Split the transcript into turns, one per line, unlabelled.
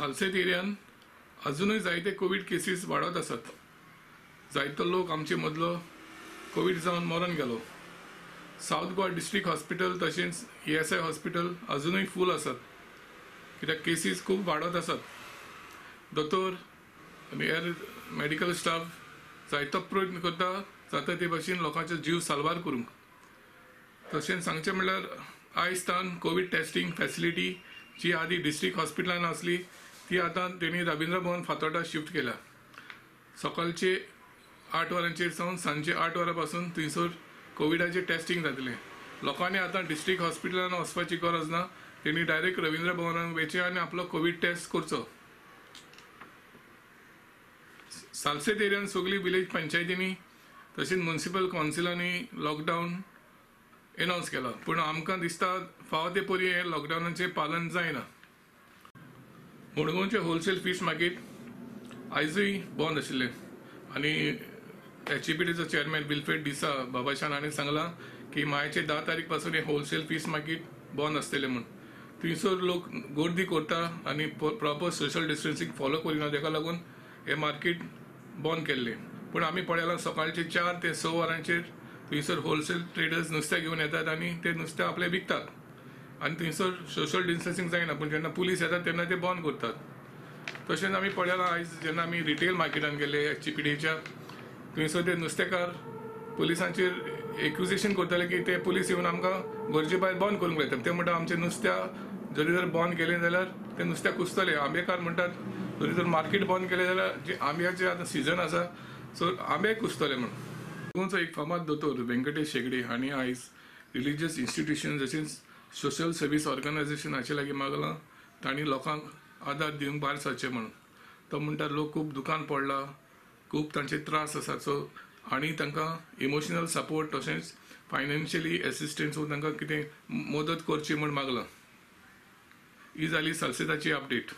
सालसेत एरियान अजुनूय जायते Covid cases वाडत आसात. जायतो लोक आमचे मदलो कोवीड जावन मरण गेलो. सावथ गोवा डिस्ट्रिक्ट हॉस्पिटल तशेंच ESI hospital अजुनूय फूल आसात, कित्याक केसीस खूब वाडत आसात. दोतोर आनी हेर मेडिकल स्टाफ जायतो प्रयत्न करता जाता ते भाशेन लोकांचो जीव साल्वार करूंक. तशेंच सांगचें म्हणल्यार आयज तान कोवीड टेस्टिंग फॅसिलिटी जी आदी डिस्ट्रिक्ट हॉस्पिटलान आसली ती आतां तेणी रविंद्र भवन फातोर्डा शिफ्ट केल्या. सकाळचे 8 वरांचेर सावन सांजचे 8 वरां पासून थंयसर कोविडाचें टेस्टिंग जातलें. लोकांनी आतां डिस्ट्रिक्ट हॉस्पिटलान वचपाची गरज ना, तेणी डायरेक्ट रविंद्र भवनान वचचें आनी आपलो कोवीड टेस्ट करचो. सालसेत एरियान सगळी विलेज पंचायतींनी तशेंच म्युनिसिपल कावन्सिलांनी लॉकडावन एनावन्स केला, पूण आमकां दिसता फावो ते परी हें लॉकडावनाचें पालन जायना. मडगांवचें होलसेल फीश मार्केट आयजूय बंद आशिल्लें आनी HEPDचो चेअरमॅन विल्फ्रेड डिसा बाबाशान हाणें सांगलां की मायाचे 10 तारीख पासून हें होलसेल फीश मार्केट बंद आसतलें म्हूण. थंयसर लोक गर्दी करता आनी प्रॉपर सोशल डिस्टन्सिंग फॉलो करिना, ताका लागून हें मार्केट बंद केल्लें. पूण आमी पळयलां सकाळचे 4 ते 6 वरांचेर थंयसर होलसेल ट्रेडर्स नुस्तें घेवन येतात आनी ते नुस्तें आपलें विकतात आनी थंयसर सोशल डिस्टन्सिंग जायना, पूण जेन्ना पुलीस येतात तेन्ना ते बंद करतात. तशेंच आमी पळयलां आयज जेन्ना आमी रिटेल मार्केटान गेले HEPDच्या, थंयसर ते नुस्तेकार पुलिसांचेर एक्युजेशन करताले की ते पुलीस येवन आमकां गरजे भायर बंद करूंक लायतात. ते म्हणटा आमचें नुस्त्या जरी जर बंद केलें जाल्यार ते नुस्त्या कुसतले. आंबेकार म्हणटात जरी जर मार्केट बंद केलें जाल्यार जे आंब्याचे आतां सिजन आसा सो आंबे कुसतले म्हणून. गोंयचो एक फामाद दोतोर व्यंकटेश शेगडे हांणी आयज रिलिजियस इन्स्टिट्युशन तशेंच सोशल सर्वीस ऑर्गनायझेशन हाचे लागीं मागलां तांणी लोकांक आदार दिवंक भायर सरचें म्हणून. तो म्हणटा लोक खूब दुकान पडला, खूब तांचे त्रास आसात, सो आनी तांकां इमोशनल सपोर्ट तशेंच फायनान्शियली एसिस्टन्स तांकां कितें मदत करची म्हूण मागलां. ही जाली सालसेताची अपडेट.